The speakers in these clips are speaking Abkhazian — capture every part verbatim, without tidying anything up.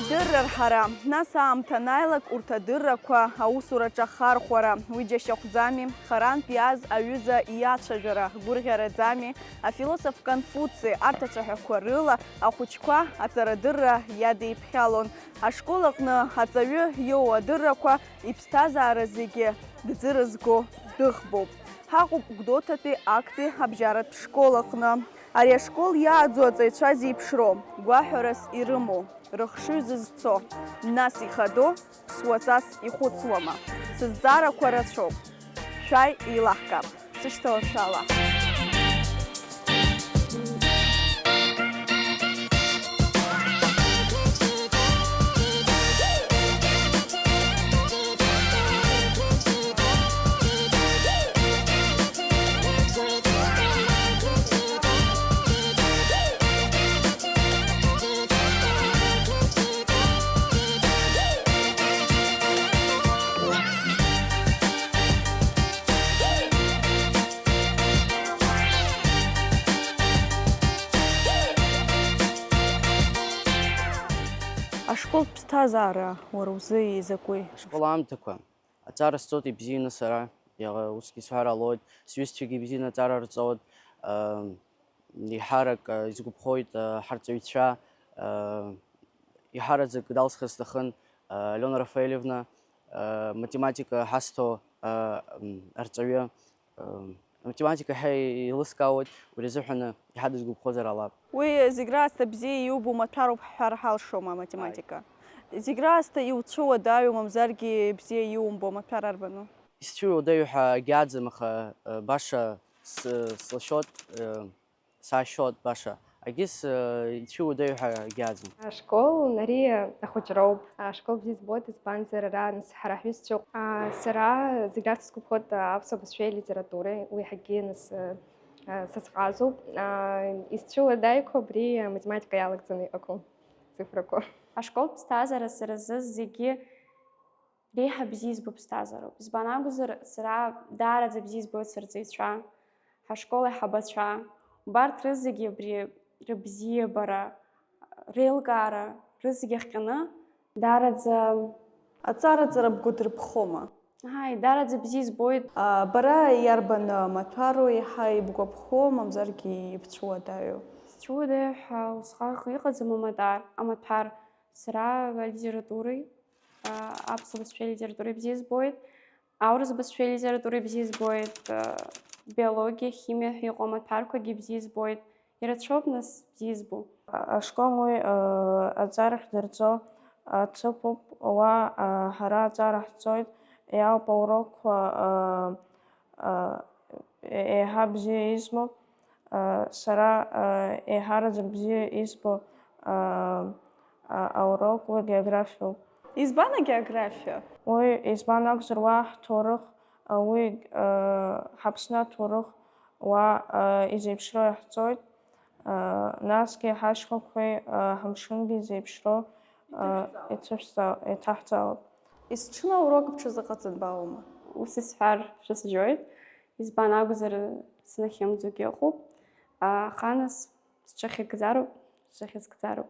Адырра рҳара, нас аамҭа анааилак урҭ адыррақәа аусураҿы ахархәара, уи џьашьахәӡами? Харантә иааз аҩыза иацәажәара гәырӷьараӡами? Афилософ Конфуци арҭ ацәаҳәақәа рыла ахәыҷқәа аҵарадырра иадиԥхьалон. Ашкол аҟны аҵаҩы иоуа адыррақәа иԥсҭазаара зегьы дӡырызго дыӷбоуп. Ҳаҟоуп Гәдоуҭатәи актәи абжьаратә школ аҟны. Ари ашкол иааӡоу аҵаҩцәа зеиԥшроу, гәаҳәарас ирымоу, рыхшыҩ зызцо, нас ихадоу, ԥсуаҵас ихәыцуама? Сызҵаарақәа рацәоуп. Шәааи, еилаҳкаап. Сышьҭалашәала. Ашколтә ԥсҭазаара уара узы изакәи? Ашкол аамҭақәа аҵара сҵоит ибзианы сара, иаха усгьы сҳәар ҟалоит, сҩызцәагьы ибзианы аҵара рҵоит, ам, еиҳарак, а, исгәаԥхоит, а, ҳарҵаҩцәа, а, еиҳараӡак далсхыр сҭахын, а, Алиона Рафаелевна, а, математика ҳазҭо, а, м, арҵаҩы. Аматематика ҳәа еилыскаауеит, уи рзыҳәаны иҳадызгәаԥхозар ҟалап. Уи зегь раасҭа бзиа иубо маҭәароуп ҳҳәар ҳалшома, аматематика? Зегь раасҭа иуцәуадаҩу, мамзаргьы бзиа иумбо маҭәар арбану? Исцәуадаҩу ҳәа агьааӡам, аха, э, баша с-, слашьот, э, саашьот баша. Агьыс, э, ицәуадаҩу ҳәа агьааӡам. Ашкол, Нариа, ахәыҷроуп. Ашкол бзиа збоит, избанзар, ара, нас, ҳара ҳҩызцәоуп. А, сара зегь раасҭа сгәаԥхоит, а, аԥсуа бызшәеи алитературеи, уи ҳагьы, нас, а, а, сазҟазоуп. А, исцәуадаҩқәа абри аматематика иалагӡаны иҟақәоу цифрақәа. Ашколтә ԥсҭазаара сара зы зегьы реиҳа бзиа избо ԥсҭазаароуп. Избан акәзар, сара даараӡа бзиа избоит сырҵаҩцәа, ҳашкол аиҳабацәа. Убарҭ рызегьы абри рыбзиабара, реилкаара, рызегьы ахҟьаны, даараӡа аҵара-ҵара бгәы дырԥхома? Ааи, даараӡа бзиа избоит. А, бара иарбан маҭәару еиҳа ибгәаԥхо, мамзаргьы ибцәуадаҩу? Сцәуадаҩу ҳәа усҟак иҟаӡам аматар-, амаҭәар. Сара алитературеи, а, аԥсуа бызшәеи алитературеи бзиа збоит, аурыс бызшәеи алитературеи бзиа збоит, а, биологиа, химиа ҳәа иҟоу амаҭәарқәагьы бзиа збоит. Ирацәоуп, нас, бзиа избо. А-, ашкол уи, а, аҵарахь дырҵо аҭыԥуп, уа, а, ҳара аҵара ҳҵоит, иаауп аурокқәа, а, а, е-, еиҳа бзиа избо, а, сара, а, еиҳараӡак бзиа избо, а, а, аурок уи географиоуп. Избан агеографиа? Уи избан акәзар, уа ҳҭоурых, а, уи, а, ҳаԥсны аҭоурых уа, а, изеиԥшроу иаҳҵоит, а, насгьы ҳашьхақәеи, а, ҳамшынгьы изеиԥшроу, а, иҭашәҵа-, иҭаҳҵалоит. Есҽны аурок бҽазыҟаҵатәума? Ус исҳәар шәысжьоит, избан акәзар, санахьымӡогьы ыҟоуп, аха нас сҽахьыгӡароуп, сҽахьыскӡароуп.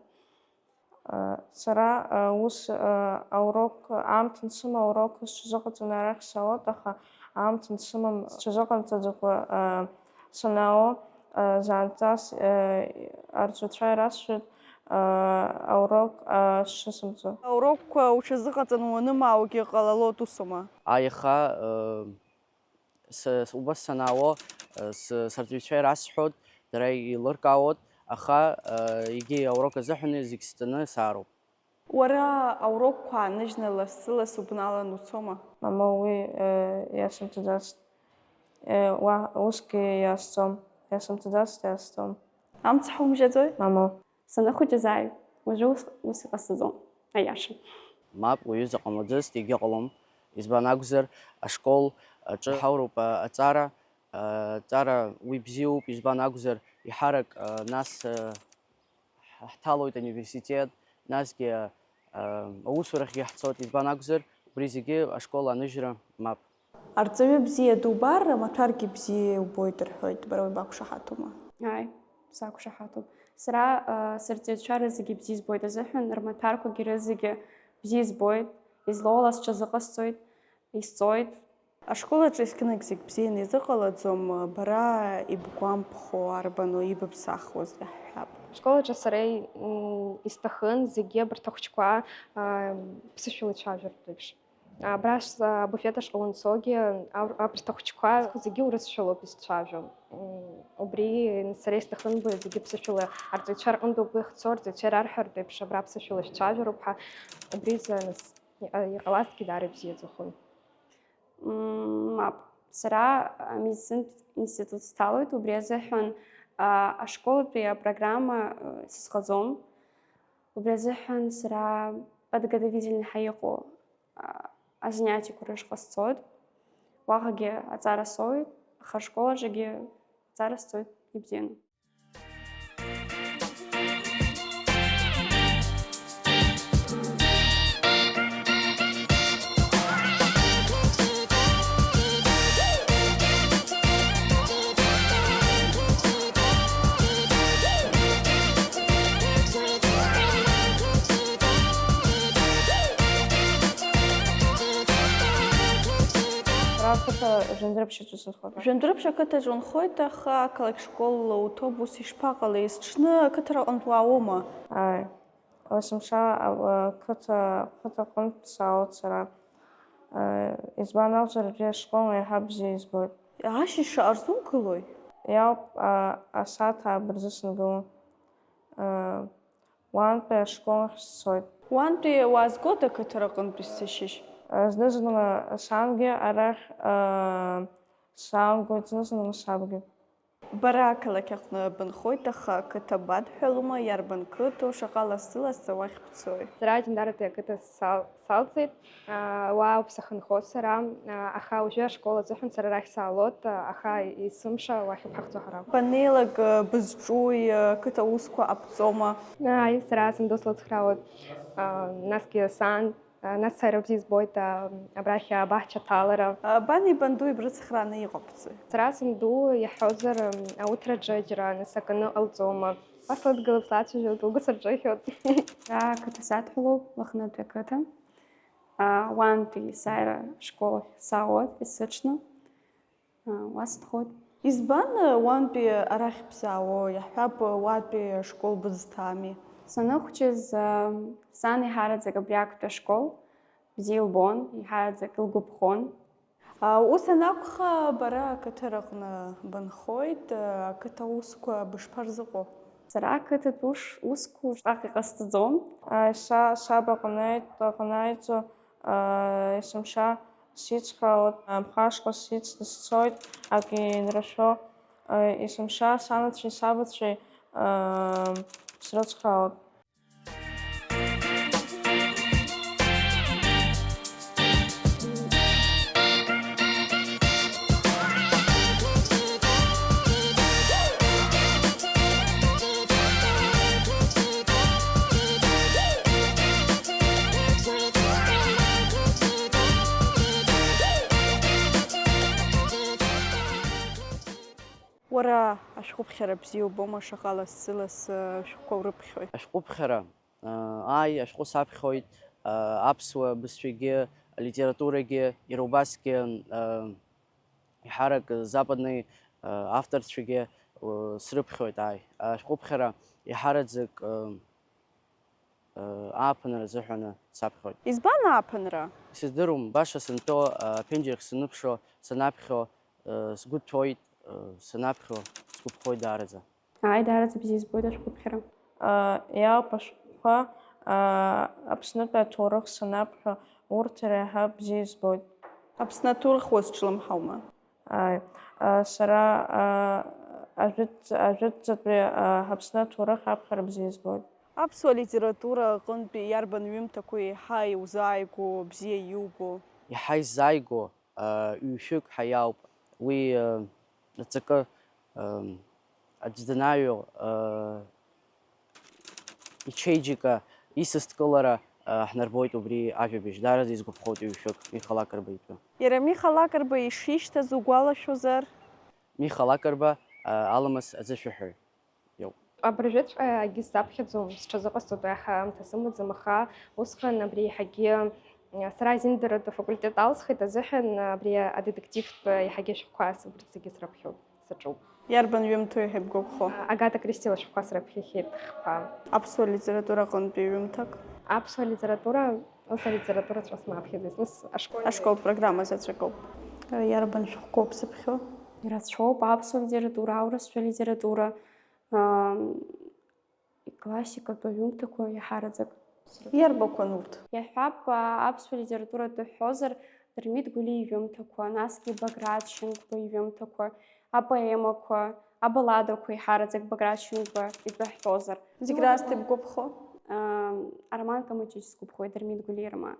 Сара, а, ус, а, аурок, аамҭа ансымоу аурок сҽазыҟаҵаны арахь саауеит, аха аамҭа ансымам сҽазыҟамҵаӡакәа, а, санаауа, а, заанаҵас, а, арҵаҩцәа ирасҳәоит, а, аурок, а, сшысымҵо. Аурокқәа уҽазыҟаҵаны уанымаауагьы ҟалалоит, усоума? Аиаха, а, С-, с-, убас санаауо, э, с-, сарҵаҩцәа ирасҳәоит, дара еилыркаауеит, аха, э, егьи аурок азыҳәаны зегь станы саароуп. Уара аурокқәа ааныжьны лассы-ласс убналан уцома? Мамоу, уи, э, иасымҭаӡацт. Э, уа-, усгьы иаасҵом, иасымҭаӡацт, иаасҵом. Амцҳә умжьаӡои? Мамоу. Саныхәыҷыз ааи, уажәы ус, ус иҟасҵаӡом, аиаша. Мап, уаҩы заҟа маӡаст, егьыҟалом. Избан акәзар, ашкол аҿы ҳауроуп, а, аҵара, Аҵара уи бзиоуп, избан акәзар, иҳарак, нас ҳ-, ҳҭалоит ауниверситет, насгьы аусурахьгьы ҳцоит, избан акәзар, убри зегьы ашкол аныжьра мап. Арҵаҩы бзиа дубар, амаҭәаргьы бзиа иубоит рҳәоит, бара уи бақәшаҳаҭума? Ааи, сақәшаҳаҭуп. Сара, а, сырҵаҩцәа рызегьы бзиа избоит азыҳәан, рмаҭәарқәагьы рызегьы бзиа избоит, излоуала сҽазыҟасҵоит, исҵоит. Ашкол аҿы есқьынагь зегь бзианы изыҟалаӡом, бара ибгәамԥхо арбану ибыԥсахуаз, иаҳҳәап. Ашкол аҿы сара, м, исҭахын зегьы абарҭ ахәыҷқәа, а, ԥсышәала ицәажәартә еиԥш. Абра с-, абуфет ашҟа уанцогьы, ар-, абарҭ ахәыҷқәа зегьы урысшәалоуп изцәажәо. М, убри сара исҭахын б-, зегьы ԥсышәала арҵаҩцәа рҟынтә ауп ихцо, арҵаҩцәа ирарҳәартә еиԥш абра ԥсышәала шәцәажәароуп ҳәа, убри изы нас иҟа-, иҟалазҭгьы даара ибзиаӡахоит. М, мап. Сара амедицинтә институт сҭалоит, убри азыҳәан, а, ашколатәи апрограмма, а, сызхаӡом. Убри азыҳәан сара подготовительный ҳәа иҟоу, а, азанятиақәа рышҟа сцоит. Уаҟагьы аҵара соуеит, аха ашкол аҿгьы аҵара сҵоит ибзианы. Ара ақыҭа Жәандәрыԥшь аҿы сынхоит. Жәандәрыԥшь ақыҭаҿ унхоит, аха ақалақь школ уҭоуп, ус ишԥаҟалеи? Есҽны ақыҭараҟынтә уаауоума? Ааи. Есымша, а, ақыҭа, ақыҭаҟынтә саауеит сара. А, избан акәзар, абри ашкол еиҳа бзиа избоит. Ашьыжь шаҟа рзугылои? Иауп, а, асааҭ ааба рзы сынгылон. А, уантәи ашкол ахь сцоит. Уантәи уаазгода ақыҭараҟынтәи сашьыжь? А, зны-зынла сангьы арахь, а, саангоит, зны-зынла сабгьы. Бара ақалақь аҟны бынхоит, аха ақыҭа бадҳәалома, иарбан қыҭоу, шаҟа лассы-лассы уахь бцои? Сара Ҷандаратәи ақыҭа сал-, салҵит, аа, уа ауп сахьынхо сара, аа, аха уажәы ашкол азыҳәан сара арахь саалоит, аха есымша уахь иԥҳахӡо ҳара. Банеилак, бызҿуи, ақыҭа усқәа ҟабҵома? Ааи, сара санду слыцхраауеит, аа, насгьы сан, Нас сара бзиа избоит, а, абрахь абаҳча аҭалара. Бани бандуи брыцхрааны иҟабҵои? Сара санду иаҳҳәозар, м, ауҭраҿы џьара насаканы ҟалҵома. Уа слыдгылап, слацәажәоит, лгәы сырҿыхьоит. Сара ақыҭа садҳәалоуп, Лыхнытәи ақыҭа. А, уантәи есааира ашкол ахь саауеит, есыҽны. Уа сынхоит. Избан уантәи арахь бзаауоу? Иаҳҳәап, уатәи ашкол бызҭами? Саныхәҷыз, сан еиҳараӡак абри актәи ашкол бзиа илбон, еиҳараӡак илгәаԥхон. Ус анакәха, бара ақыҭараҟны бынхоит, ақыҭа усқәа бышԥарзыҟоу? Сара ақыҭатә ус-, усқәа усҟак иҟасҵаӡом. Са саб аҟны, аҟны аиҵо, есымша сицхраауеит, амхашҟа сицны сцоит, акы инрашәо, есымша санацәеи сабацәеи срыцхраауеит. Уара ашәҟәыԥхьара бзиа убома, шаҟа лассы-лассы ашәҟәқәа урыԥхьои? Ашәҟәыԥхьара, ааи, ашәҟәы саԥхьоит, аԥсуа бызшәагьы, алитературагьы, иара убасгьы, еиҳарак западный авторцәагьы срыԥхьоит, ааи. Ашәҟәыԥхьара еиҳараӡак ааԥынра азыҳәаны саԥхьоит. Избан ааԥынра? Исыздыруам, баша сынтәо, аԥенџьыр ахь саныԥшуа, санаԥхьо, сгәы ҭәоит, санаԥхьо, сгәаԥхоит даараӡа. Ааи, даараӡа бзиа избоит ашәҟәыԥхьара. Иауп ашәҟәқәа, Аԥснытәи аҭоурых санаԥхьо, урҭ реиҳа бзиа избоит. Аԥсны аҭоурых уазҿлымҳаума? Ааи, сара, ажәытә-, ажәытәӡатәи, Аԥсны аҭоурых аԥхьара бзиа избоит. Аԥсуа литература аҟынтәи иарбан ҩымҭақәоу еиҳа иузааигәоу, бзиа иубо? Еиҳа исзааигәоу, ҩ-шәҩык ҳәа иауп. Уи, Аҵакы, ам, аӡә данааҩо, а, ичеиџьыка исасдкылара, а, ҳнарбоит убри ажәабжь. Даараӡа исгәаԥхоит ҩ-шәык, Миха Лакрба итәы. Иара Миха Лакрба ишишьҭаз угәалашәозар? Миха Лакрба, а, Аламыс аӡышәаҳәаҩ иоуп. Абыржәыҵәҟьа акгьы сзаԥхьаӡом, сҽазыҟасҵоит, уи аха аамҭа сымаӡам, аха усҟан абри еиҳагьы, сара азиндаратә афакультет алсхит азыҳәан, абри адетективтә еиҳагьы ашәҟәқәа убырҭ зегьы сраԥхьоит, саҿуп. Иарбан ҩымҭоу ҳәа ибгәаԥхо? Агата Кристи лашәҟәқәа сраԥхьахьеит хԥа. Аԥсуа литература аҟынтәи ҩымҭак? Аԥсуа литература, ус алитератураҵәҟьа смаԥхьаӡеит, нас ашкольный. Ашкол программа заҵәык ауп. Иарбан шәҟәқәоуп сыԥхьо? Ирацәоуп аԥсуа литература, аурысшәа литература, аа, иклассикатә аҩымҭақәа иаҳараӡак. Иарбақәан урҭ? Иаҳҳәап, а, аԥсуа литература атәы ҳҳәозар, Дырмит Гәлиа иҩымҭақәа, насгьы Баграт Шьынқәба иҩымҭақәа, апоемақәа, абалладақәа, иаҳараӡак Баграт Шьынқәба итәы ҳҳәозар. Зегь раасҭа ибгәаԥхо? Ам, ароман Камаҷыҷ сгәаԥхоит, Дырмит Гәлиа ироман.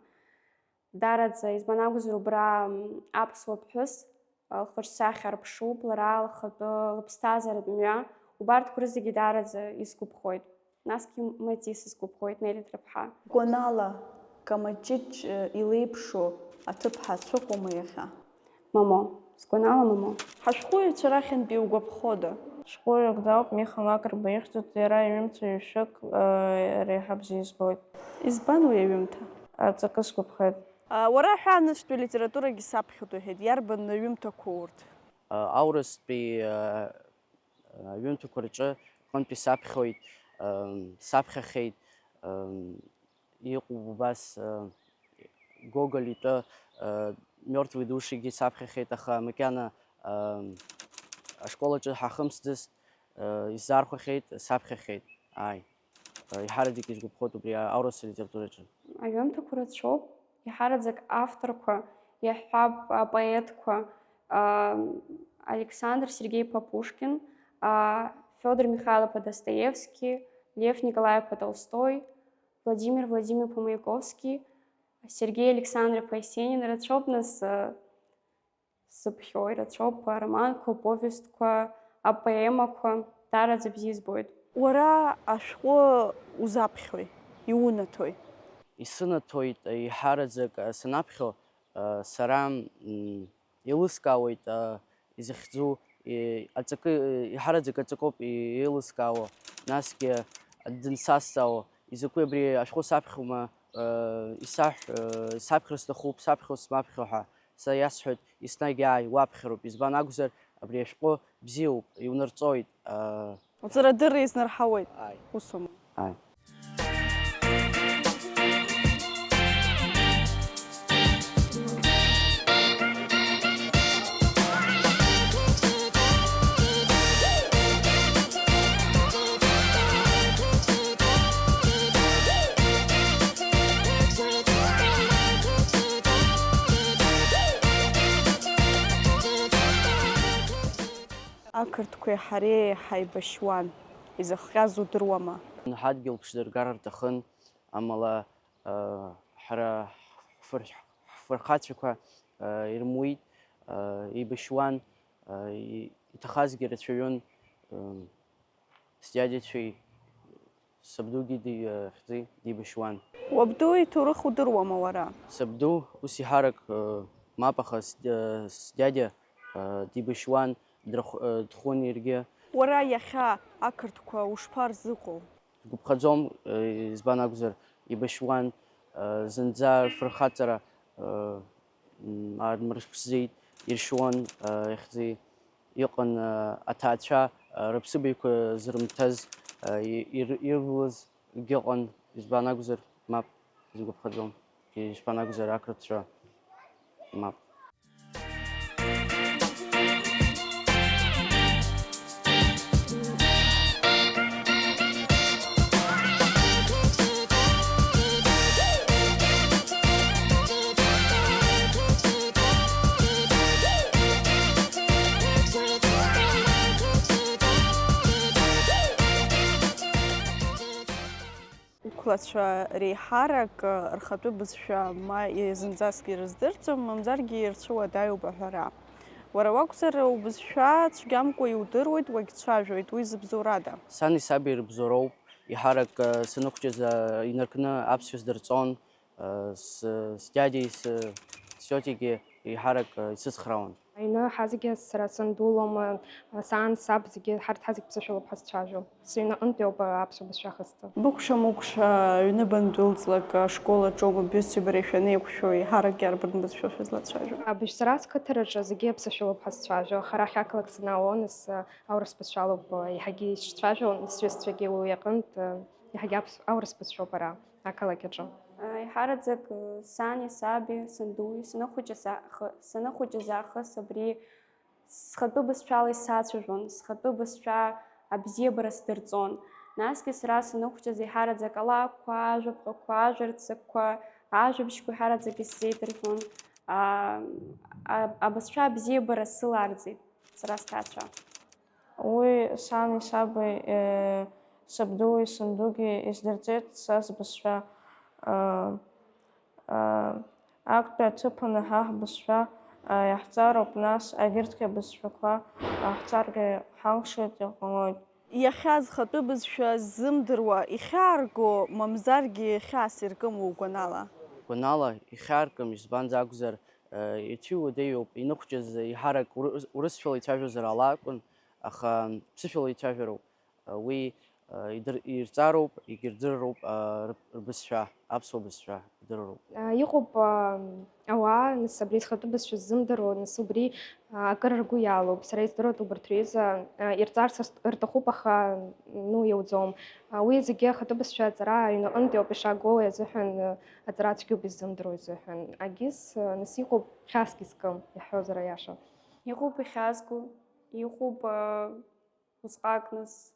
Даараӡа, избан акәзар, убра, м, аԥсуа ԥҳәыс, а, лхаҿсахьа арԥшуп, лара лхатәы, лыԥсҭазааратә мҩа, убарҭқәа рызегьы даараӡа исгәаԥхоит. Насгьы Матиса сгәаԥхоит, Нели Ҭраԥҳа. Гәанала, Камаҷыҷ, э, илеиԥшу аҭыԥҳа дцәыҟоума иахьа? Момо. Сгәанала, Момо. Ҳашәҟәыҩҩцәа рахьынтә иугәаԥхода? Шәҟәыҩҩык дауп, Миха Лакрба ихьӡуп, иара иҩымҭа ҩышәык, э, реиҳа бзиа избоит. Избан уи аҩымҭа? Аҵакы сгәаԥхеит. А, уара аҳәаанырцәтәи алитературагьы саԥхьоит уҳәеит, иарбан аҩымҭақәоу урҭ? А, аурыстәи, а, аҩымҭақәа рҿы, рҟынтәи саԥхьоит, ам, саԥхьахеит, ам, иҟоуп убас, а, Гоголь итәы, а, Мёртвые души-гьы саԥхьахеит, аха макьана, ам, ашкол аҿы ҳахымсӡацт, а, исзаархәахьеит, саԥхьахеит, ааи. Еиҳараӡак исгәаԥхоит убри аурыс литератураҿы. Аҩымҭақәа рацәоуп, иаҳараӡак авторқәа, иаҳҳәап, апоетқәа, а, Александр Сергеи-иԥа Пушкин, а, Фёдор Михайло-иԥа Достоевски, Лев Николаи-иԥа Толстой, Владимир Владимир-иԥа Маяковски, Сергеи Александр-иԥа Есенин рацәоуп, нас, а, сзыԥхьо ирацәоуп ароманқәа, аповестқәа, апоемақәа, даараӡа бзиа избоит. Уара ашәҟәы узаԥхьои, иунаҭои? Исынаҭоит, еиҳараӡак санаԥхьо, сара, м, еилыскаауеит, изыхьӡу, и-, аҵакы, еиҳараӡак аҵакоуп еилыскаауа, насгьы дынсазҵаауа, изакәи абри ашәҟәы саԥхьома, исаҳә-, саԥхьар сҭахуп, саԥхьо смаԥхьо ҳәа. Са иасҳәоит, еснагь ааи, уаԥхьароуп, избан акәзар, абри ашәҟәы бзиоуп, иунарҵоит, аа. Уҵарадырра изнарҳауеит. Ааи. Усоума? Ааи. Ақырҭқәеи ҳареи ҳаибашьуан, изыхҟьаз удыруама? Ҳадгьыл ԥшӡаргар рҭахын, амала, ыы, ҳара ҳфыр-, ҳфырхацәақәа, ыы, ирмуит, ыы, еибашьуан, ыы, и-, иҭахазгьы рацәаҩын, ыы, сдиадиацәеи сабдугьы ди-, хьӡи дибашьуан. Уабду иҭоурых удыруама уара? Сабду ус иҳарак, ыы, мап, аха с-, ыы, сдиадиа, ыы, дибашьуан, драхә-, ыы, дхәын иаргьы. Уара иахьа ақырҭқәа ушԥарзыҟоу? Сгәаԥхаӡом, ыы, избан акәзар, ибашьуан, ыы, зынӡа рфырхаҵара, ыы, м, аармырԥсӡеит, иршьуан, ыы, ихьӡи. Иҟан, ыы, аҭаацәа, ыы, рыԥсыбаҩқәа зрымҭаз, ыы, и-, ир-, ирулазгьы ыҟан, избан акәзар, мап, сгәаԥхаӡом, избан акәзар, ақырҭцәа, мап. Уқәлацәа реиҳарак рхатәы бызшәа ма зынӡаск ирыздырӡом, мамзаргьы ирцәыуадаҩуп аҳәара. Уара уакәзар, убызшәа цәгьамкәа иудыруеит, уагьцәажәоит, уи зыбзоурада? Сани саби рыбзоуроуп, еиҳарак, э, саныхәҷыз, э, инаркны аԥсшәа сдырҵон, э, с-, сдиадеи с-, стиотиеи еиҳарак, э, исыцхраауан. Аҩны ҳазегьы, сара санду лоума, саан, саб, зегьы, ҳарҭ ҳазегь ԥсышәалоуп ҳазцәажәо. Сыҩнаҟынтәи ауп аԥсуа бызшәа ахысҵо. Быкәша-мыкәша аҩны бандәылҵлак, ашкол аҿоума бҩызцәеи бареи шәанеиқәшәо, еиҳарак иарбан бызшәа шәызлацәажәо? Абыжь сара сқыҭараҿы зегьы аԥсышәалоуп ҳазцәажәо, аха арахь ақалақь санаауа, нас, аурыс бызшәалоуп еиҳагьы исцәажәо, сҩызцәагьы уи аҟынтә еиҳагьы аԥс-, аурыс бызшәоуп ара ақалақь аҿы. Еиҳараӡак сани саби, сандуи, саныхәыҷыз аахы-, саныхәыҷыз аахыс абри схатәы бызшәала исацәажәон, схатәы бызшәа абзиабара сдырҵон. Насгьы сара саныхәҷыз еиҳараӡак алакәқәа, ажәаԥҟақәа, ажәа рцыкқәа, ажәабжьқәа еиҳараӡак исзеиҭарҳәон. А, а, абызшәа абзиабара сыларҵеит сара сҭаацәа. Уи сани саби, э, сабдуи сандугьы издырҵеит са сбызшәа. Э, Актәи аҭыԥаны ҳа ҳбызшәа иаҳҵароуп, нас агьырҭгьы абызшәақәа ҳҵаргьы ҳалшоит, иҟалоит. Иахьа зхатәы бызшәа ззымдыруа ихьаарго, мамзаргьы хьаас иркым угәанала? Гәанала ихьааркым, избанзар акәзар, ицәиуадаҩуп, иныхәҷыз еиҳарак урыс-, урысшәала ицәажәозар ала акәын, аха ԥсышәала ицәажәароуп. Уи, а, идыр-, ирҵароуп, егьырдырроуп, а, рб-, рбызшәа, аԥсуа бызшәа идырроуп. А, иҟоуп, а, ауаа, нас, абри зхатәы бызшәа ззымдыруа, нас, убри, а, акыр ргәы иалоуп. Сара издыруеит убарҭ рҩыза, а, ирҵарц рс-, рҭахуп, аха, ну, иауӡом. А, уи зегьы ахатәы бызшәа аҵара аҩнаҟынтәи ауп ишаго, уи азыҳәан, а, аҵара цәгьоуп иззымдыруа изыҳәан. Агьыс, а, нас, иҟоуп, хьаасгьы зкым, иаҳҳәозар аиаша. Иҟоуп ихьаазго, иҟоуп, а, усҟак, нас,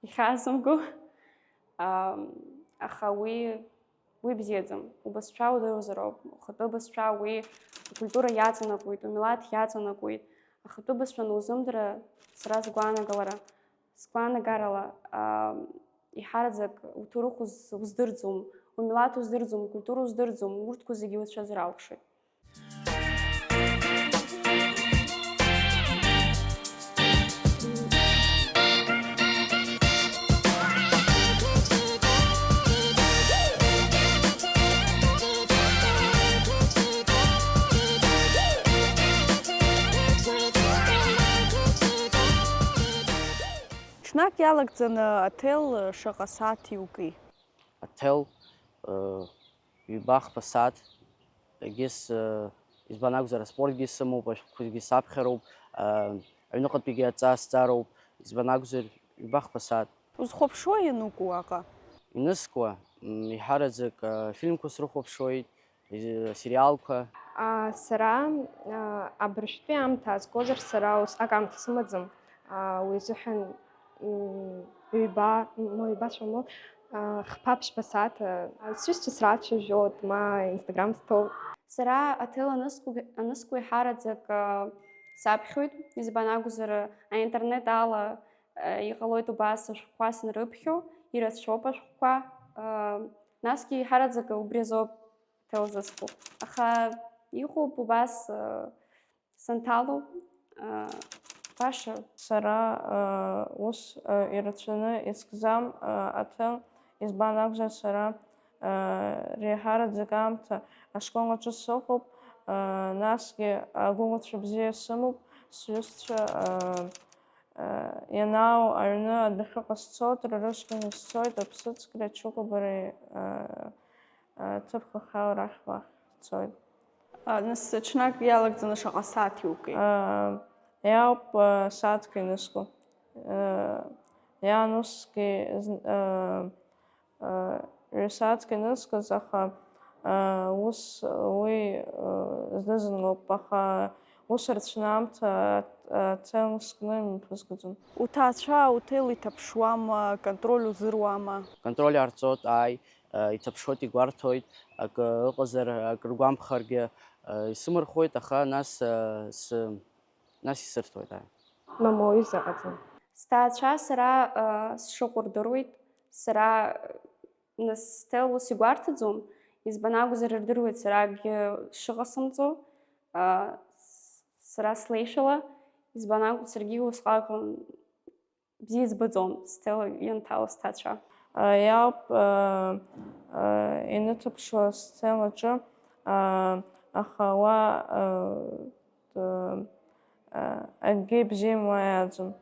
ихьаазымго, аа, аха уи, уи бзиаӡам. Убызшәа удыруазароуп, ухатәы бызшәа уи укультура иаҵанакуеит, умилаҭ иаҵанакуеит. Ахатәы бызшәа анузымдыра, сара сгәаанагалара, сгәаанагарала, аа, еиҳараӡак уҭоурых уз-, уздырӡом, умилаҭ уздырӡом, укультура уздырӡом, урҭқәа зегьы уцәазар алшоит. Ҽнак иалагӡаны аҭел шаҟа сааҭ иуки? Аҭел, ыы, ҩба-хԥа сааҭ, егьыс, ыы, избан акәзар, аспортгьы сымоуп, ашәҟәқәагьы саԥхьароуп, ыы, аҩныҟатәигьы адҵа сҵароуп, избан акәзар, ҩба-хԥа сааҭ. Узхәаԥшуа иануку уаҟа? Иныскуа, м, еиҳараӡак, ыы, фильмқәа срыхәаԥшуеит, ы, сериалқәа. А, сара, а, абыржәтәи аамҭа аазгозар, сара усҟак аамҭа сымаӡам. А, уи азыҳәан, м, ҩба, м, ҩба цәамоуп, а, хԥа-ԥшьба сааҭ, а, сҩызцәа срацәажәоит, ма Instagram сҭоуп. Сара аҭел аныску-, аныску еиҳараӡак, а, саԥхьоит, избан акәзар, аинтернет ала, а, иҟалоит убас ашәҟәқәа санрыԥхьо, ирацәоуп ашәҟәқәа, а, насгьы еиҳараӡак убри азоуп. Ҭел зыску. Аха иҟоуп убас, ы, санҭало, ы, баша. Сара, ы, ус, ы, ирацәаны искӡам, ы, аҭел, избан акәзар, сара, ы, реиҳараӡак аамҭа ашкол аҿы сыҟоуп, ы, насгьы агәыӷәцәа бзиа сымоуп, сҩызцәа, ы, ы, ианаау аҩны адәахьыҟа сцоит, Рарышкина сцоит, Аԥсыцкреи Ачукубареи, ы, Ҭыԥқәа хьаау рахь уахь ҳцоит. А, нас ҽнак иалагӡаны шаҟа сааҭ иуки? Иаауп, сааҭк иныску. Иаан усгьы зн-, ҩ-сааҭк инысгаз, аха ус уи зны-зынлоуп, аха ус рацәаны аамҭа аҭел скны имҩаԥысгаӡом. Уҭаацәа ауҭел иҭаԥшуама, контроль узыруама? Контроль ҟарҵоит, ааи. Иҭаԥшуеит, игәарҭоит, акы ыҟазар, акры гәамԥхаргьы, исымырхуеит, аха нас, сы-, нас исырҭоит, ааи. Мамоу изыҟаҵам. Сҭаацәа сара, сшыҟоу рдыруеит, сара, нас, сҭел ус игәарҭаӡом, избан акәзар, рдыруеит сара акгьы шыҟасымҵо, с-, Сара слеишәала, избан акәу, саргьы усҟак бзиа избаӡом, сҭел ианҭало сҭаацәа. Иауп иныҭаԥшуа сцел аҿы, аха уа акгьы бзиа имуа иаӡам.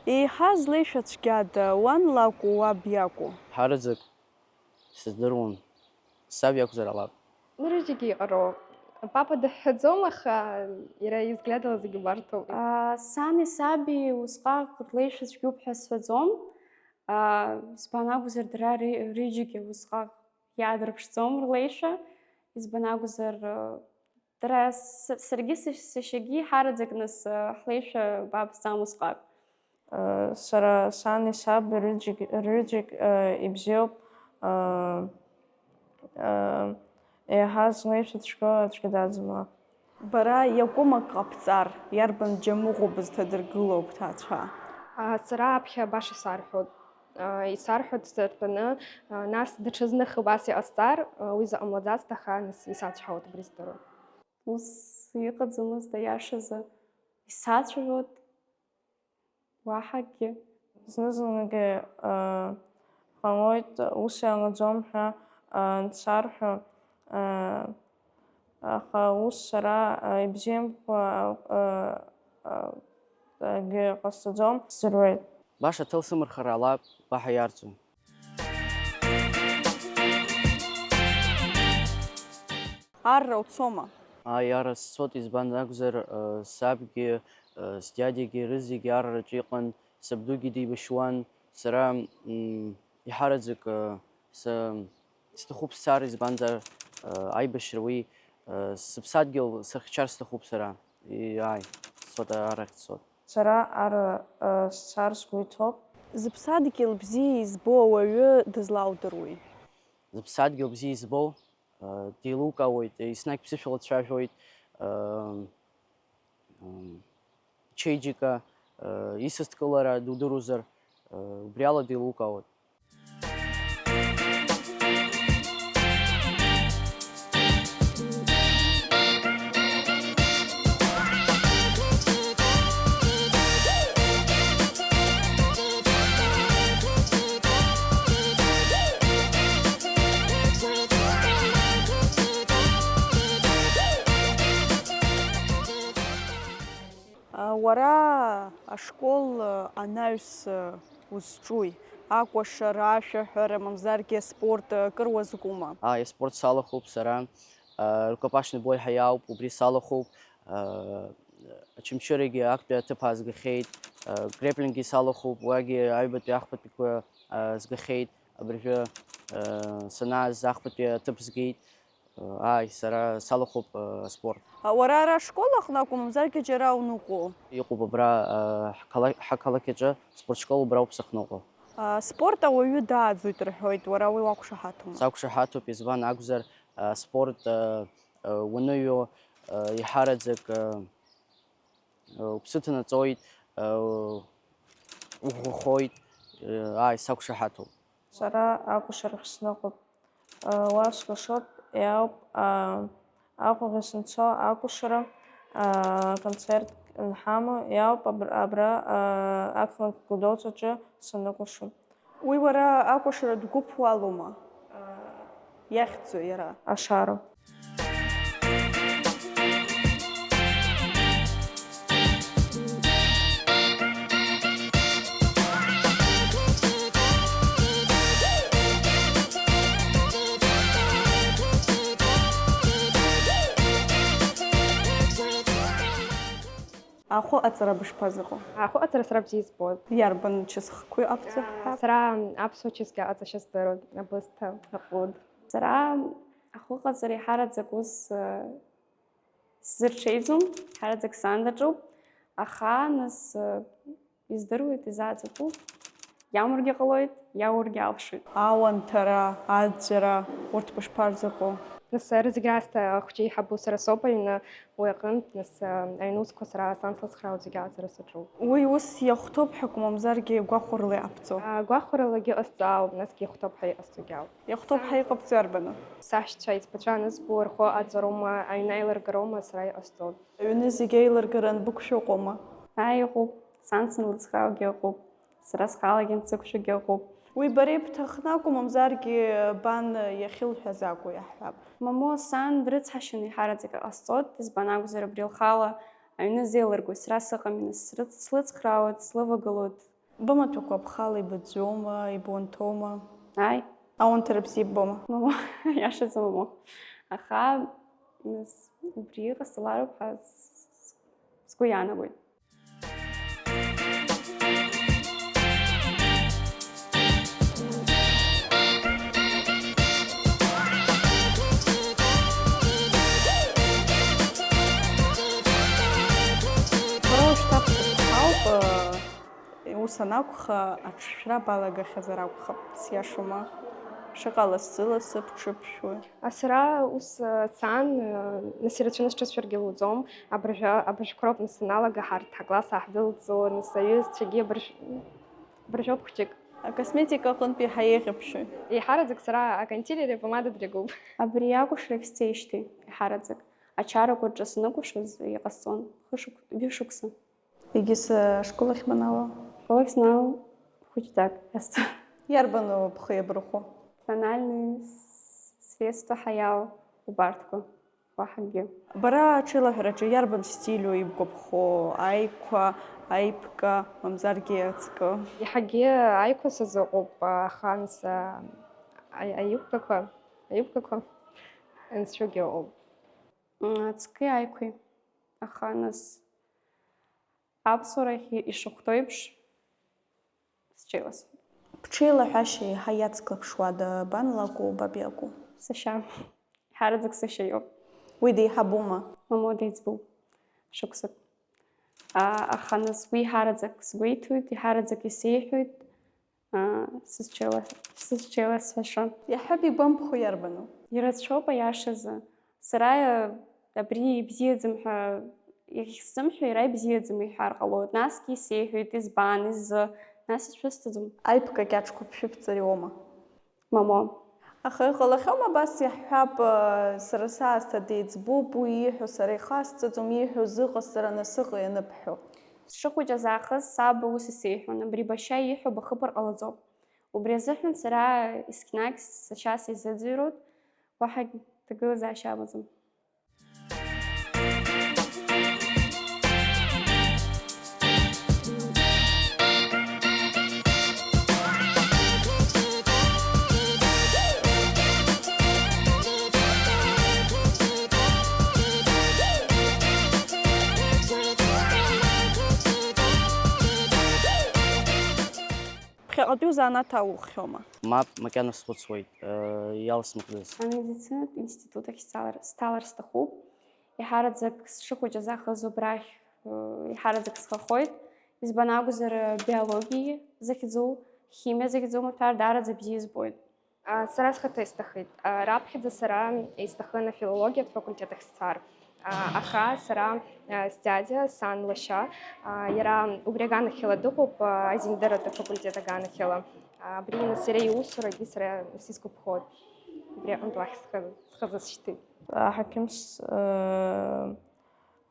Еиҳа злеишәа цәгьада, уан лакәу, уаб иакәу? Ҳараӡак сыздыруам, саб иакәзар ҟалап. Рыжьгьы иҟароуп. Папа дыҳәҳәаӡом, аха иара ивзглиадала зегьы убарҭоуп. Сани саби усҟак рлеишәа цәгьоуп ҳәа сҳәаӡом. Избан акәзар, дара рыжьгьы усҟак иаадырԥшӡом рлеишәа. Избан акәзар, Дара саргьы сашьагьы ҳараӡак нас ҳлеишәа бабзам усҟак. Сара сани саби рыџьагь ибзиоуп, еиҳа злеишәа цәгьоу аӡәгьы даӡам уа. Бара иакәым ак ҟабҵар, иарбан џьамыӷәа бызҭадыргыло бҭаацәа? Сара аԥхьа баша исарҳәоит. Исарҳәоит сыртәаны, нас даҽазных убас иҟасҵар, уи заҟамлаӡацт, аха нас исацәҳауеит, убри здыруеит. Ус иҟаӡамызт аиашазы, исацәажәоит уаҳа акгьы. Зны-зынлагьы ҟалоит ус иҟаӡом ҳәа ансарҳәо, аха ус сара ибзиамкәа акгьы ҟасҵаӡом, сӡырҩуеит. Баша ҭел сымырхыр ала баҳа иарҵон. Арра уцома? Ааи, арра сцот, избан акәзар, сабгьы, сдиадиагьы рызегьы арраҿы иҟан, сабдугьы дибашьуан, сара иҳараӡак сҭахуп сцар, избанзар аибашьра уи сыԥсадгьыл сыхьчар сҭахуп сара, ааи, сцот, аррахь сцот. Сара ара сцар сгәы иҭоуп. Зыԥсадгьыл бзиа избо ауаҩы дызлаудыруеи? Зыԥсадгьыл бзиа избо деилукаауеит, еснагь ԥсышәала дцәажәоит, чеиџьыка, исасдкылара дудыруазар, убриала деилукаауеит. Уара ашкол анаҩс узҿуи? Акәашара, ашәаҳәара, мамзаргьы аспорт акыр уазкума? Ааи, аспорт салахәуп сара, рукопашный бой ҳәа иаауп, убри салахәуп, очамчырагьы актәи аҭыԥ аазгахьеит, греплинггьы салахәуп, уагьы аҩбатәи ахԥатәиқәа згахьеит, абыржәы санааз ахԥатәи аҭыԥ згеит. Ааи, сара салахәуп аспорт. Уара ара ашкол аҟны акәым, мамзаргьы џьара уныҟәо? Иҟоуп абра, ҳқалақь аҿы спортшкол убрауп сахьныҟәо. Аспорт ауаҩы дааӡоит рҳәоит, уара уи уақәшаҳаҭума? Сақәшаҳаҭуп, избан акәзар, аспорт уаныҩуа, еиҳараӡак уԥсы ҭанаҵоит, уӷәӷәахоит, ааи, сақәшаҳаҭуп. Сара акәашарахь сныҟәоит. Уа сгәышоуп, иаауп, Аҟәаҟа санцо акәашара, аконцерт анҳамоу, иаауп, абра ақалақь Гәдоуҭаҿы саныкәашо. Уи уара акәашаратә гәыԥ уалоума? Иахьӡу иара? Ашара. Ахәы аҵара бышԥазыҟоу? Ахәы аҵара сара бзиа избоит. Иарбан чысхқәеи абҵаҳәа? Сара аԥсуа чысгьы аҵашьа здыруеит, абысҭа, аҟәыд. Сара ахәыҟаҵара еиҳараӡак ус сзырҽеиӡом, еиҳараӡак сан даҿуп, аха нас издыруеит, изааӡатәуп, иамургьы ҟалоит. Иаургьы алшоит. Ауанҭара, аӡәӡәара, урҭ бышԥарзыҟоу? Нас рызегь раасҭа ахәҷы еиҳабу сара соуп аҩны, уи аҟынтә, нас, аҩны усқәа сара сан слыцхраауа зегьы ала сара саҿуп. Уи ус иахәҭоуп ҳәа акәу, мамзаргьы гәахәарыла иҟабҵо? Гәахәарылагьы ҟасҵо ауп, насгьы иахәҭоуп ҳәа иҟасҵогьы ауп. Иахәҭоуп ҳәа иҟабҵо иарбану? Саҳәшьцәа еиҵбацәа анызбо рхы аҵароума, аҩны аилыргароума сара иҟасҵо. Аҩны зегь еилыргар анбықәшәо ыҟоума? Ааи, ыҟоуп. Сан санлыцхрааугьы ыҟоуп. Сара схалагьы ансықәшәогьы ыҟоуп. Уи бара ибҭахны акәу, мамзаргьы бан иахьылҳәаз акәу иаҳҳәап? Мамоу, сан дрыцҳашьаны еиҳараӡак иҟасҵоит, избан акәзар, абри лхала аҩны зеилыргои, сара сыҟами, нас, срыц-, слыцхраауеит, слывагылоит. Бымаҭәақәа бхала ибыӡәӡәоума, ибонҭоума? Ааи. Ауанҭара бзиа ббома? Мамоу, иашаӡа мамоу. Аха, нас, убри иҟасҵалароуп ҳәа с-, с-, сгәы иаанагоит. Бара ушьҭа бхыԥхауп, ус анакәха, аҽшәра балагахьазар акәхап, сиашоума? Шыҟалаз сыласып, ҽыԥшәои? Сара ус саан, нас ирацәаны сҿысшәаргьы луӡом, абыржәы, абыржәқәа роуп нас саналага, ҳарҭ акласс ааҳдәылҵуа, нас аҩызцәагьы абыржә-, абыржәоуп хәҷык. Акосметика аҟынтәи ҳаиеиӷьаԥшьои? Еиҳараӡак сара аконсилери апомада дрыгуп. Абри акәашарахь сцеижьҭеи еиҳараӡак ачарақәа рҿы саныкәашоз иҟасҵон хышықә-, ҩышықәса. Егьыс ашкол ахь банаало? Ашкол ахь санаало хәыҷӡак иасҭа. Иарбану бхы иабырхәо? Тональные с-, средства ҳаиал убарҭқәа. Уаҳагьы. Бара аҽеилаҳәараҿы иарбан стилю ибгәаԥхо, аиқәа, аиԥка, мамзаргьы аҵкы? Иаҳагьы аиқәа сазыҟоуп, аха нас, а, аи-, аиқәкақәа, аиқәкақәа анцәагьы ыҟоуп. М, аҵкы аиқәеи, аха нас аԥсуарахь ишахәҭоу еиԥш, сҽеиласуеит. Бҽеилаҳәашьа еиҳа иацклаԥшуада, бан лакәу, баб иакәу? Сашьа. Иҳараӡак сашьа иоуп. Уи деиҳабума? Мамоу деиҵбуп. Шықәсык. А, аха нас уи иҳараӡак сгәеиҭоит, иҳараӡак исеиҳәоит, а, сызҽеила-, сызҽеиласҳәаша. Иаҳҳәап, игәамԥхо иарбану? Ирацәоуп, аиашазы. Сара, а, абри ибзиаӡам ҳәа иахьсзымҳәо, иара ибзиаӡам иҳәар ҟалоит. Насгьы исеиҳәоит, избан, изы, нас ишәысҭаӡом. Аиԥка кьаҿқәа бшәыбҵариоума? Мамоу. Аха иҟалахьоума абас иаҳҳәап, сара саасҭа деиҵбуп, уи ииҳәо сара ихасҵаӡом, ииҳәо зыҟасҵара насыҟ ианыбҳәо? Сшыхәыҷыз аахыс саб ус исеиҳәон, абри башьа ииҳәо бахыԥар ҟалаӡом. Убри азыҳәан сара есқьынагь сашьа сизыӡырҩуеит, уаҳагь ҭагылазаашьа амаӡам. Ԥхьаҟатәи узанааҭ алуххьоума? Мап, макьана схәыцуеит, иалсмыхӡаз. Амедицинатә институт ахь сцалар, сҭалар сҭахуп. Иҳараӡак сшыхәыҷыз аахыс убрахь, иҳараӡак схахоит. Избан акәзар, биологиа захьӡу, химиа захьӡу маҭәар даараӡа бзиа избоит. Сара схаҭа исҭахит. Раԥхьаӡа сара исҭахын афилологиатә факультет ахь сцар. Аха сара, сдиадиа, сан лашьа, иара убри аганахьала дыҟоуп, азиндыратә афакультет аганахьала. Абри нас иара иусурагьы сара сизгәаԥхоит. Убри аҟынтә уахь схы-, схазысшьҭит. Аҳақьым с-, э,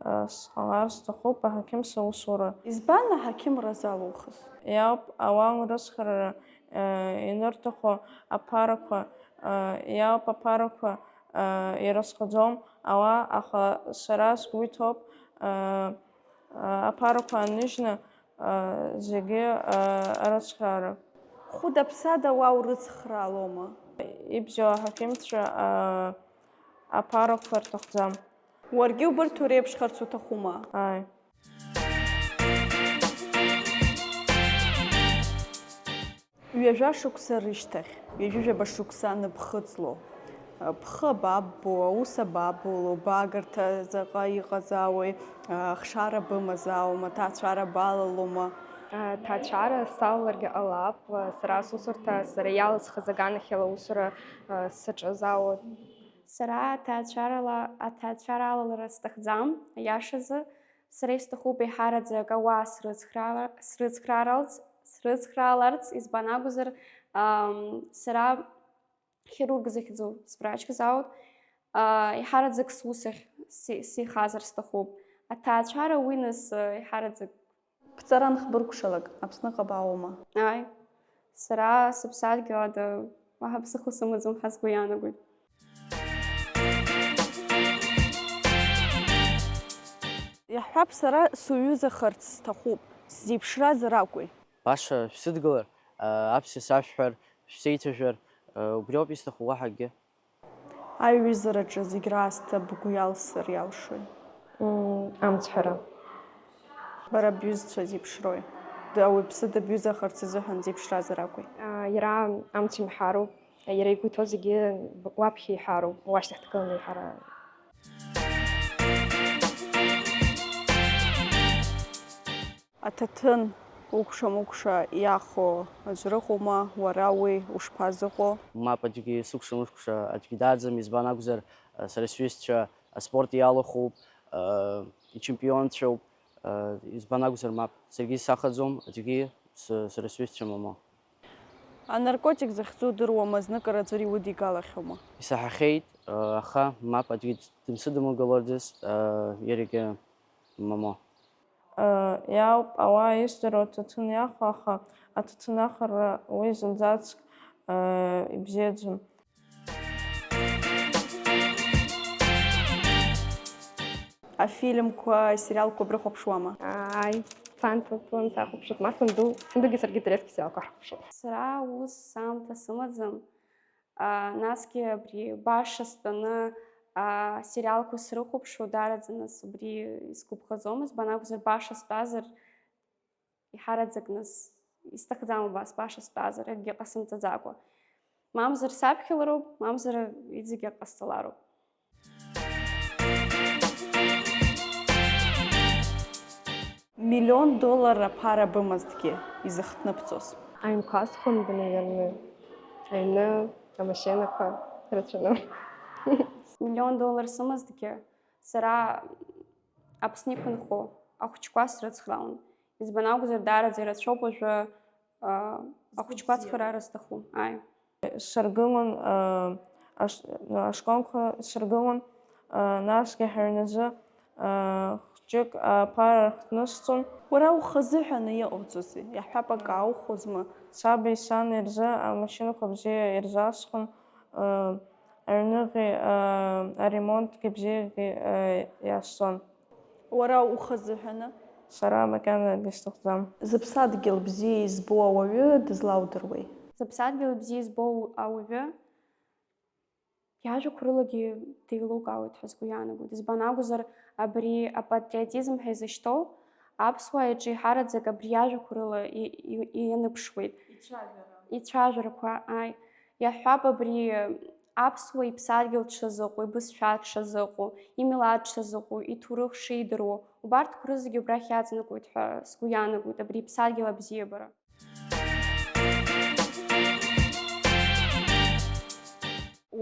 э, сҟалар сҭахуп, аҳақьым саусура. Избан аҳақьымра залухыз? Иауп, ауаа урыцхрара, э, инырҭаху аԥарақәа, э, иауп, аԥарақәа, э, ирызхаӡом ауаа, аха сара сгәы иҭоуп, э, э, аԥарақәа аныжьны, э, зегьы, э, арыцхраара. Хәыда-ԥсада уа урыцхраалома? Ибзиоу аҳақьымцәа, аа, аԥарақәа рҭахӡам. Уаргьы убырҭ уреиԥшхарц уҭахума? Ааи. Ҩажәа шықәса рышьҭахь, ҩажәижәаба шықәса аныԥхыӡло, бхы абаббо, аус абабуло, баагарҭа заҟа иҟазаауеи, ахшара бымазааума, ҭаацәара балалома? Аҭаацәара салаларгьы ҟалап, сара сусурҭа, сара иалысхыз аганахьала аусура саҿыз ауп. Сара аҭаацәарала, аҭаацәара алалара сҭахӡам, аиашазы. Сара исҭахуп еиҳараӡак ауаа срыцхраара-, срыцхрааралц, срыцхрааларц, избан акәзар, ам, сара хирург захьӡу сврачкыз аут. А, еиҳараӡак сус ахь си-, сихазар сҭахуп. Аҭаацәара уи нас, а, еиҳараӡак. Бҵара анхбыркәшалак, Аԥсныҟа баауама? Ааи. Сара сыԥсадгьыл ада уаҳа ԥсыхәа сымаӡам ҳәа сгәы иаанагоит. Иаҳҳәап, сара суҩызахарц сҭахуп, сзеиԥшразар акәи? Баша шәсыдгылар, а, аԥсшәа сашәҳәар, шәсеицәажәар, а, убриоуп исҭаху, уаҳа акгьы. Аиҩызараҿы зегь раасҭа бгәы иалсыр иалшои? Мм, амцҳәара. Бара бҩызцәа зеиԥшрои? Д-, ауаҩԥсы дыбҩызахарц азыҳәан зеиԥшразар акәи? А, иара амц имҳәароуп, иара игәы иҭоу зегьы б-, уаԥхьа иҳәароуп, уашьҭахь дгыланы иҳәара. Аҭаҭын укәша-мыкәша иахо аӡә рыҟоума, уара уи ушԥазыҟоу? Мап, аӡәгьы сыкәша-мыкәша аӡәгьы дааӡам, избан акәзар, сара сҩызцәа аспорт иалахәуп, ичемпионцәоуп, избан акәзар, мап, саргьы сахаӡом, аӡәгьы с-, сара сҩызцәа момо. Анаркотик захьӡу удыруама, зныкыр аӡәыр иудигалахьоума? Исаҳахьеит, аха мап, аӡәгьы дымсыдымгалоит, иаргьы момо. Иауп, ауаа издыруа аҭаҭын иахо, аха аҭаҭын ахара уи зынӡаск ибзиаӡам. Афильмқәа, асериалқәа брыхәаԥшуама? Ааи, сан саҭәын сахәаԥшуеит, ма санду, сандугьы саргьы Терезки асериалқәа ҳрыхәаԥшуеит. Сара ус аамҭа сымаӡам. А, насгьы абри баша стәаны, а, асериалқәа срыхәаԥшуа, даараӡа нас убри исгәаԥхаӡомызт, избан акәзар, баша стәазар, иҳараӡак нас исҭахӡам убас, баша стәазар, акгьы ҟасымҵаӡакәа. Мамзар саԥхьалароуп, мамзар иҵегьы ҟасҵалароуп. Миллион доллар аԥара бымазҭгьы, изыхҭныбҵоз? Аҩнқәа схәында, наверное. Аҩны, амашьынақәа рацәаны. Миллион доллар сымазҭгьы, сара Аԥсны иқәынхо ахәыҷқәа срыцхраауан. Избан акәзар, даараӡа ирацәоуп уажәы, а, ахәыҷқәа ацхыраара зҭаху. Ааи. Сыргылон, аа, аш-, ашколқәа сыргылон, аа, насгьы ҳаҩназы, аа, хәҷык аԥара рхҭнысҵон. Уара ухазыҳәаны иҟауҵозеи? Иаҳҳәап, акы ааухәозма? Саби сани рзы амашьынақәа бзиа ирзасхәон, аа, аҩныҟеи, аа, аремонтгьы бзиагьы, аа, иасҵон. Уара ухазыҳәаны? Сара макьанагьы сҭахӡам. Зыԥсадгьыл бзиа избо ауаҩы дызлаудыруеи? Зыԥсадгьыл бзиа избо ауаҩы иажәақәа рылагьы деилукаауеит ҳәа сгәы иаанагоит. Избан акәзар, абри апатриотизм ҳәа изышьҭоу аԥсуаа иҿы еиҳараӡак абри иажәақәа рыла и-, и-, ианыԥшуеит. Ицәажәара. Ицәажәарақәа, ааи. Иаҳҳәап, абри аԥсуа иԥсадгьыл дшазыҟоу, ибызшәа дшазыҟоу, имилаҭ дшазыҟоу, иҭоурых шидыруа, убарҭқәа рызегьы убрахь иаҵанакуеит ҳәа сгәы иаанагоит абри иԥсадгьыл абзиабара.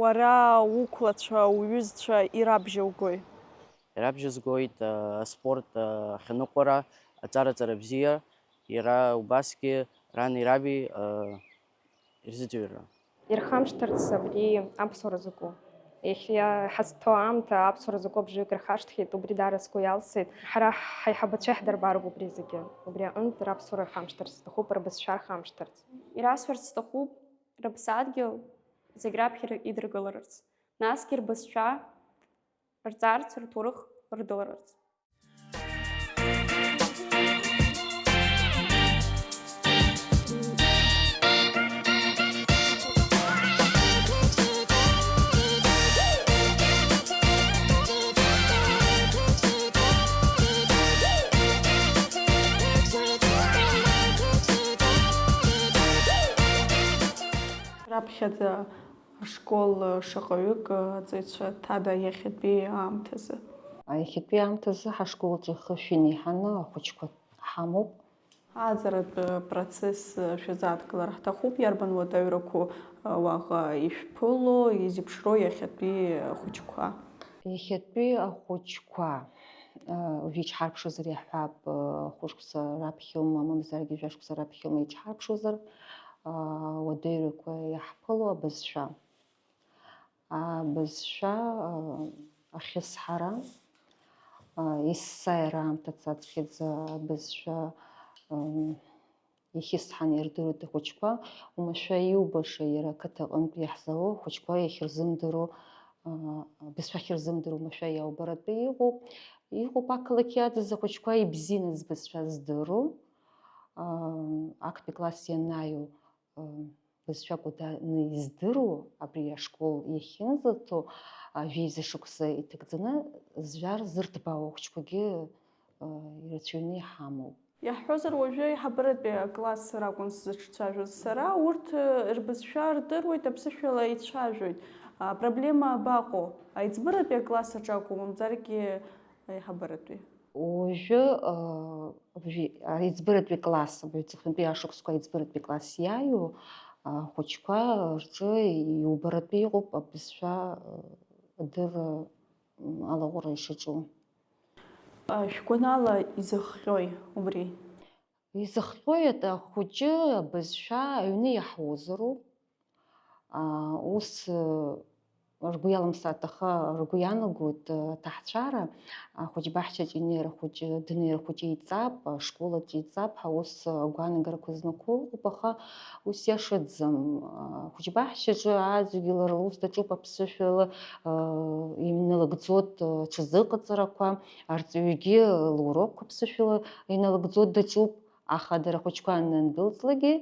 Уара уқәлацәа, уҩызцәа ирабжьоугои? Ирабжьазгоит, а, аспорт, а, ахьаныҟәара, аҵараҵара бзиа, иара убасгьы рани раби, а, ирзыӡырҩра. Ирхамышҭырц абри аԥсуара закәу. Иахьа ҳазҭоу аамҭа аԥсуара закәу абжаҩык ирхашҭхьеит, убри даара сгәы иалсит. Ҳара ҳаиҳабацәа иаҳдырбароуп убри зегьы. Убри аҟынтә раԥсуара рхамышҭырц сҭахуп, рбызшәа рхамышҭырц. Ирасҳәарц сҭахуп, рыԥсадгьыл зегь раԥхьа идыргыларц, насгьы рбызшәа рҵарц, рҭоурых рдыларц. Раԥхьаӡа ашкол шаҟаҩык аҵаҩцәа ҭада иахьатәи аамҭазы? Иахьатәи аамҭазы ҳашколаҿы хышә инеиҳаны ахәыҷқәа ҳамоуп. Аӡаратә процесс шәазааҭгылар ҳҭахуп, иарбан уадаҩрақәоу уаҟа ишәԥыло, изеиԥшроу иахьатәи ахәыҷқәа? Иахьатәи ахәыҷқәа, уажәы иҽҳарԥшызар иаҳҳәап, хәышықәса раԥхьома, мамзаргьы жәашықәса раԥхьома иҽҳарԥшызар, уадаҩрақәа иаҳԥыло абызшәа. Абызшәа, а, ахьысҳара, а, есааира аамҭа цацхьаӡа абызшәа, ам, иахьысҳаны ирдыруеит ахәыҷқәа, уамашәа иубаша иара ақыҭа аҟынтә иаҳзаауа ахәыҷқәа иахьырзымдыруа, а, абызшәа ахьырзымдыруа уамашәа иаубаратәы иҟоуп. Иҟоуп ақалақь иадыз ахәыҷқәа ибзианы збызшәа здыруа, а, актәи класс ианаиу, а, бызшәак уданы издыруа, абри ашкол иахьынӡаҭоу, а, жәеиза шықәса иҭагӡаны зжәа рзырҭбаауа ахәыҷқәагьы, а, ирацәаҩны иҳамоуп. Иаҳҳәозар, уажәы аиҳабыратәи акласс ракәын сзыҿцәажәоз сара, урҭ, э, рбызшәа рдыруеит, аԥсышәала ицәажәоит. Апроблема абаҟоу? Аиҵбыратәи акласс аҿы акәу, мамзаргьы аиҳабыратәи? Уажәы, э, уажәы аиҵбыратәи класс, абри аҵыхәтәантәи ашықәсқәа аиҵбыратәи класс иааиуа, ахәыҷқәа рҿы иубаратәы иҟоуп абызшәа, э, адырра, м, алаҟәра ишаҿу. А, шәгәанала изыхҟьои убри? Изыхҟьоит ахәыҷы абызшәа аҩны иаҳузароуп. А, ус, э, ргәы иалымсааит, аха ргәы иаанагоит, э, аҭаацәара, ахәыҷбаҳчаҿ инеир ахәыҷы, днеир ахәыҷы иҵап, ашколаҿ иҵап ҳәа ус, э, агәаанагарақәа змақәоу ыҟоуп, аха ус иашаӡам. Ахәыҷбаҳчаҿы аӡәгьы лара лус даҿуп аԥсышәала, э, иналыгӡоит, э, ҽазыҟаҵарақәа, арҵаҩгьы лурокқәа аԥсышәала иналыгӡоит, даҿуп, аха дара ахәыҷқәа анындәылҵлакгьы,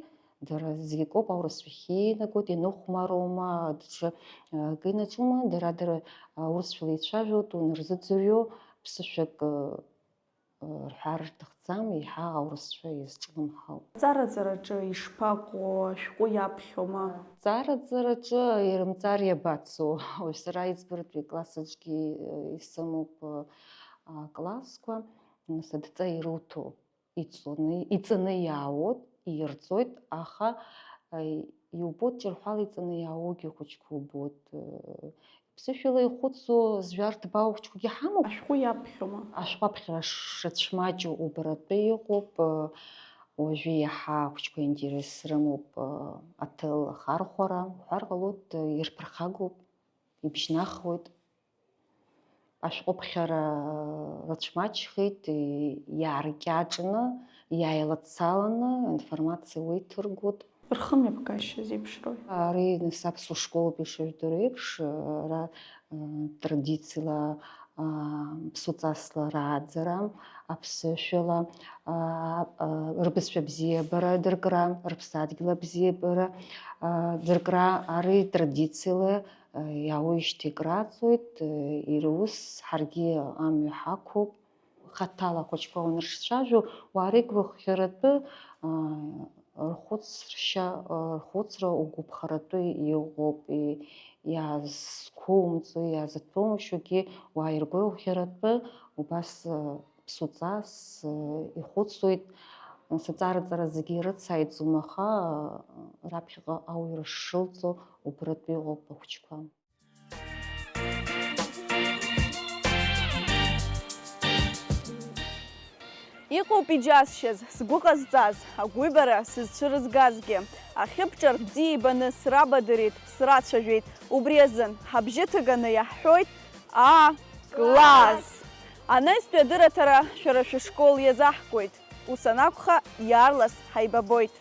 дара зегьы акоуп, аурысшәахьы инагоит, ианыхәмаруама, даҽа, а, акы инаҿума, дара, дара, а, урысшәала ицәажәоит, унарзыӡырҩуа ԥсышәак, а, а, рҳәар рҭахӡам, еиҳа аурысшәа иазҿлымҳау. Аҵараҵараҿы ишԥаҟоу, ашәҟәы иаԥхьома? Аҵараҵараҿы ирымҵар иабацо? Уажә сара аиҵбыратәи класс аҿгьы, а, исымоуп, а, а, классқәа, нас адҵа ируҭо. Иҵоны, иҵаны иаауеит, иирҵоит, аха, а, иубоит, ҿырҳәала иҵаны иааугьы хәыҷқәа убоит. Ԥсышәала ихәыцуа зжәа рҭбаау хәыҷқәагьы ҳамоуп. Ашәҟәы иаԥхьома? Ашәҟәы аԥхьара шацәмаҷу убаратәы иҟоуп. Уажәы иаҳа ахәыҷқәа интерес рымоуп аҭел ахархәара. Уҳәар ҟалоит, ирԥырхагоуп, ибжьнахуеит. Ашәҟәыԥхьара рацәмаҷхеит, иааркьаҿны, иааилацаланы аинформациа уеиҭыргоит. Рхымҩаԥгашьа зеиԥшроуи? Ари нас аԥсуа школуп ишыжәдыруа еиԥш, ара, э, традициала, а, ԥсуҵасла рааӡара, аԥсышәала, а, а, рбызшәа бзиабара дыркра, рыԥсадгьыл абзиабара, а, дыркра, ари традициала иаауижьҭеи краҵуеит, иара ус ҳаргьы амҩа ҳақәуп. Хаҭала ахәыҷқәа уанрыҿцәажәо, уаа реигәырӷьаратәы, аа, рхәыцршьа, рхәыцра угәаԥхаратәы иҟоуп, и-, иаазқәумҵо, иаазыҭәумшьогьы уаа иргәырӷьаратәы убас, ԥсуҵас, э, ихәыцуеит, саҵараҵара зегьы ирыцааиӡом, аха, э, раԥхьаҟа ауаҩра шрылҵо убратәы иҟоуп ахәыҷқәа. Иҟоуп иџьасшьаз, сгәы ҟазҵаз, агәыҩбара сызцәырызгазгьы. Ахьыбҿар бзиа ибаны срабадырит, срацәажәеит. Убри азын ҳабжьы ҭыганы иаҳҳәоит, А класс! Анаҩстәи адырраҭара шәара шәышкол иазаҳкуеит. Ус анакәха, иаарлас ҳаибабоит.